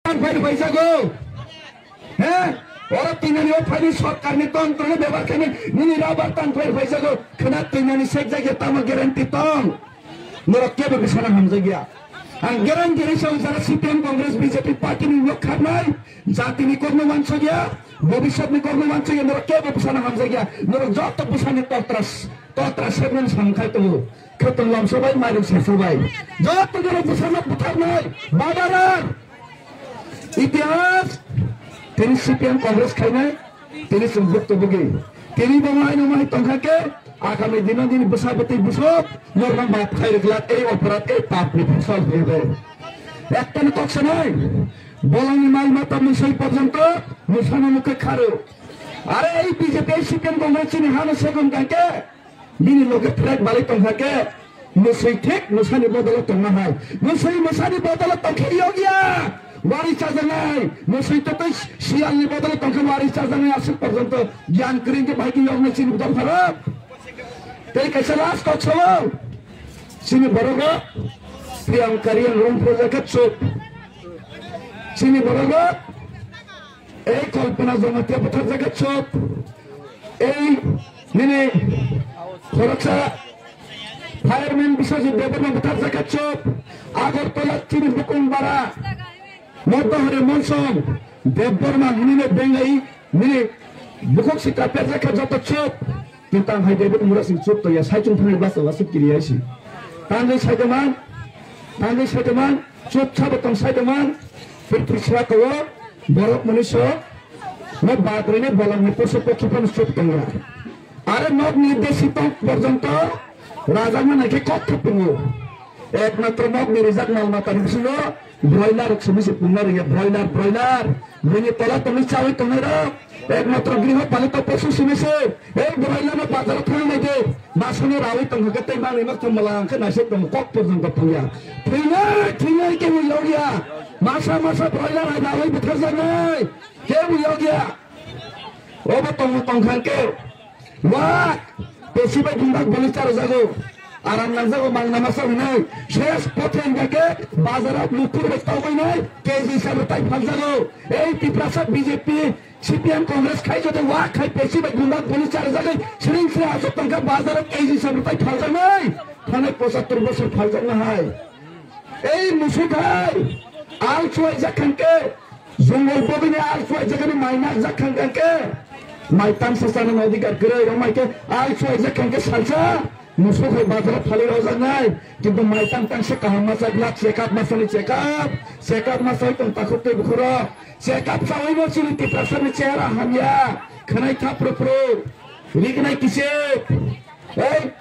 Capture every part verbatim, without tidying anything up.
Tan phai phai jago. He? Oro tinani o phai sorkarni tontroni bebhar khaini nini rabar tan phai phai jago. Khna tinani sek jagya tamo guarantee tong. Norok kebo bisana hamjakya. Ang guarantee ri song jara C P M Congress B J P party ni nok kharnai. Jatini kokno wansokya. Bobiswtni kokno wansokya. Norok kebo bisana hamjakya. Norok joto bisani totras. Totra sebrum samkhai tongo. Khetung lamsobai, mairum sersobai. Joto jora bwsano butharnai. Badarar. Itihas. Tini C P M Congress khainai. Tini chwng bukto bugi. Tini bo mai no mai tongkha ke. Agami dino dini bwsa bwtwi bwsok. Norma bap khai rwgwlak ei oporad ei pap ni phasal hwrwgwi. Ekta ni kok sanai. Bolongni mal mata mwsai porjonto. Mwsano mukhe kharo. Are ei B J P C P M Congress chini hano segum kangke. Bini loge threat balai tongkha ke, mwswi thik mwsani bodolo tongna hai. Mwswi mwsani bodolo tongkhe yogya. Wari chajaknai. Mwswi totwi siyalni bodolo tongkhe wari chajaknai aswk porjonto gyan kwrwngkhe bai khe yoknai chini dopharok. Tei kaisa last kok sao. Chini borok Priyanka Reang rong phrojakha chup. Chini borok Ei Kalpana Jamatia butharjakha chup. Ei nini khoroksa fireman Biswajit Debbarma butharjakha chup. Agartala chini bukung bara. Modda hore Monson Debbarma hinine bengai nini bukuk sitra perjakha joto chup. Tintang hai David Murasing chup to ya, saichung thangwi basa basa kiri ya si. Tangwi saidaman, tangwi saidaman, chup sabo tong saidaman, pirthwi sra kawo, borok mani so, no badrine bolong ni poso pokhi phano chup tongra. Are nok ni desi tong porjonto, raja mana ke kok thupungo. Ekmatro nok ni rijak mal mata ni bisingo, broiler rok sumi se pungna rwya, broiler, broiler. Bini tola tongwi chawi tongnai rok. Ekmatro griho palito posu simi se. Ei broiler no bazar thang nai de. Masani rawi tong hwnkhe tei manwi mak thang mala hwnkhe naisik tong kok porjonto thangya. Thwinai, thwinai kebo yogya. Masa, masa broiler hai rawi butharjaknai. Kebo yogya. Obo tong, tong khan ke. Wak! Pesi bai gundak boli char jago. Aram nang jago mang nama sa hinai. Ses pothen gake bazar ot lukur bai tau bai nai. K G sabo tai phal jago. Ei Tiprasa B J P, C P M Congress khai jote wak khai pesi bai gundak boli char jago. Siring sira asok tangka bazar ot K G sabo tai phal jago nai. Thanai pochattor bosor phal jago nai. Ei musuk hai. Al chuai jak khan ke. Jongol bogini al chuai jak khan mai nak jak khan khan ke. Mai tam sa chana nodi gar kre. Rong mai ke al chuai jak khan ke salsa. Musuk hai bazar phali rojak nai. Kintu mai tam tang se kaham ma chak lak check up ma sani check up. Check up ma sai tong takhuk tei bukhoro. Check up sawi no chini Tiprasa ni chehara hamya. Khanai thap pro pro. Rignai kisik. Ei,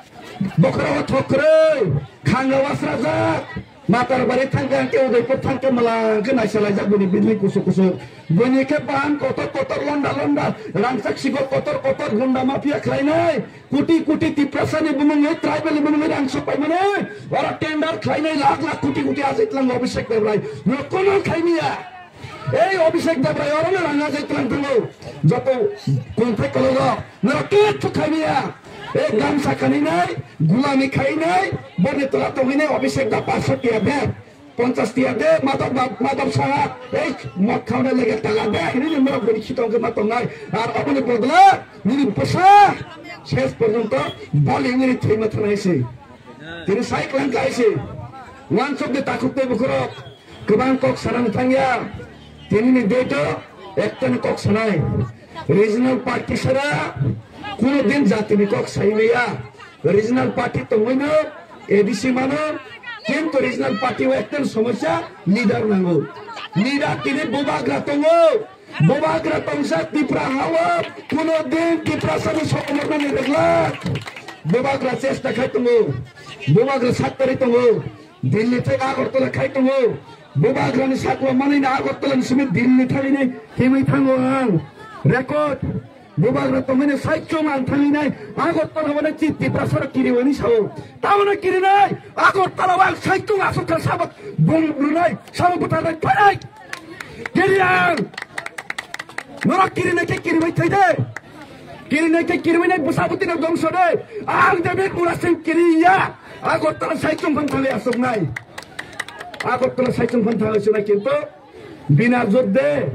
bokhorok thokroi, khanga wasrajak, matar bari thangkhe hwnkhe Udaipur thangkhe mwlang khe naisalaijak bini bini kusuk kusuk. Bini khe bahan kotor kotor londa londa, rangchak sigo kotor kotor gunda mafia khlainai, kuti kuti Tiprasani bumungwi, tribal ni bumungwi rang sok paimani, oro tender khlainai lakh lakh kuti kuti ajit lang Abhishek Debrai. Nokono khaimiya. Ei Abhishek Debrai orono ranga jai tlang tongo. Joto kongthai kologo. Norok kichu khaimaya. Ei gamsa khaninai, gulami khainai, boni tola tongwinai Abhishek da paanch sho tiya de. Ponchas tiya de, madam, madam saha. Ei mot khauna lege tala de. Hinwi norok bini khitong khe ma tongnai. Ar oboni bodla, nini bwsa. Ses porjonto boli nini thwima thanai se. Tini sai klang kai se. Wansok de takhuk tei bukhurok. Kwbang kok sanani thangya. Tinini date o ektani kok sanai. Regional party sara kuno din jatini kok saimaya. Regional party tongwino A D C mano. Kintu regional party o ektan somosya leader nango. Leader tini bubagra tongo. Bubagra tongsa Tipra hawa kuno din Tiprasani sokomornani reglak. Bubagra chesta khai tongo. Bubagra saktari tongo. Delhi thai Agartala khai tongo. Bubagrani sakwa manwi na Agartala ni simi Delhi thangwi nai himwi thango ang. Record. Bubagra tongmani saichung ang thangwi nai Agartala wana chi Tiprasa kiriwani sao. Tamana kirinai Agartala wang saichung asukha sabak bum lunai sabak butanai phanai. Kiri ang. Norok kirinai ke kiribai thai de. Kirinai ke kiribai nai bwsa bwtwi no dongso de. Ang David Murasing kiriya. Agartala saichung phan thangwi asuknai. Agartala saichung phan thangwi asuknai kintu Bina jot de,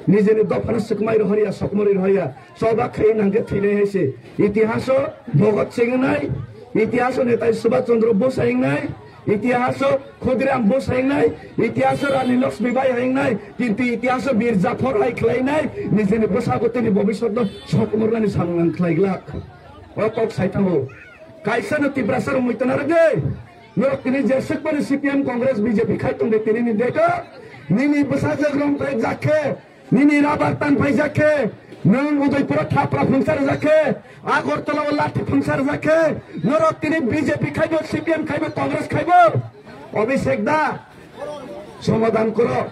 nijeni dophano swkmai rohorya, sokmorwi rohorya, choba khai nangkhe thwinai hai se. Itihaso Bhagat Singh wngnai, itihaso Netaji Subhash Chandra Bose hai wngnai, itihaso Khudiram Bose hai wngnai, itihaso Rani Lakshmi Bai hai wngnai, kintu itihaso Bir Japhar hai khlainai, nijeni bwsakotini bobisotno sokmornani samung ang khlaiglak. O kok sai thango. Kaisano Tiprasa rok muitonarwgwi. Norok tini jeswk mani C P M, Congress, B J P khai tongde tini ni date o. Nini bwsajwk rong phai jak khe, nini rabar tan phai jak khe, nwng Udaipur o thapra phungsa rwjak khe, Agartala o lathi phungsa rwjak khe, norok tini B J P khaibo, C P M khaibo, Congress khaibo. Abhishek da, somadhan koro.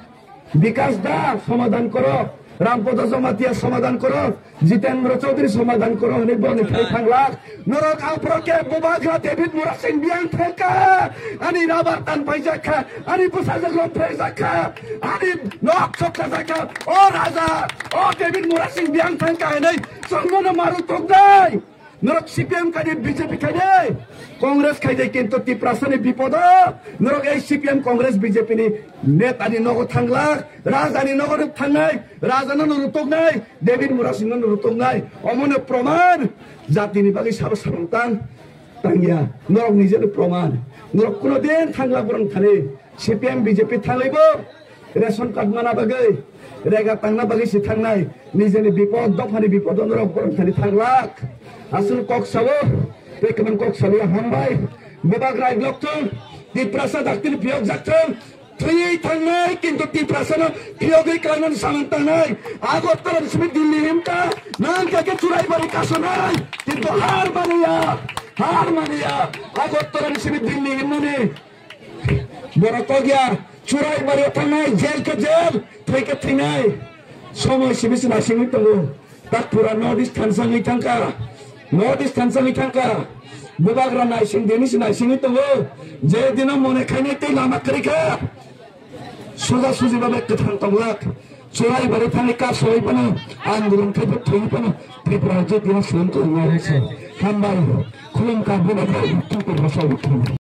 Bikas da, somadhan koro. Rampada Jamatia, somadhan koro. Jitendra Chaudhary, somadhan koro hwnwi borni thai thanglak. Norok aphro khe bubagra David Murasing biyang thangkha. Ani rabar tan paijak kha. Ani bwsajwk rok phrejak kha. Ani nok sok chajak kha. O raja, o David Murasing biyang thangkha hwnwi chwngno maru tokdai. Norok C P M khai de, B J P khai de, Congress khai de, kintu Tiprasani bipodo norok ei C P M, Congress, B J P ni netani nogo thanglak, rajani nogo thangnai, rajano no rutoknai, David Murasingno no rutoknai, omono proman jatini bagwi sabo samung tang tangya, norok nijeno proman, norok kuno din thanglak borok thani. C P M, B J P thanglaibo, ration card mana bagwi, rega tangna bagwi se thangnai, nijeni bipod, dophani bipod, norok borok thani thanglak. Aswk kok sao, tei kwbang kok sao, hambai. Bebak rai blok thung, Tiprasa daktini phiyok jak thung, thwiwi thangnai, kintu Tiprasano phiyogwi klangnani samung tangnai. Agartala ni simi Delhi himkha, nangkha khe Churaibari kasonai, kintu har maniya, har maniya, Agartala ni simi Delhi himnani. Borok tokya, Churaibari o thangnai, jail khe jail, thwi khe thwinai. Somoi simi se naisingwi tongo. Tak pura North East thansa wngwi thangkha. North East thansa wngwi thangkha. Bubagra naising dini se naisingwi tongo. Je dino mone khainai tei lama kwrwi kha. Soja suji babe kwthang tonglak. Churaibari thangwi kap soi phano, andolon khai thwi phano, Tripura je dino slam tongo. Hambai, khulumkha bubagra, Tripura soi.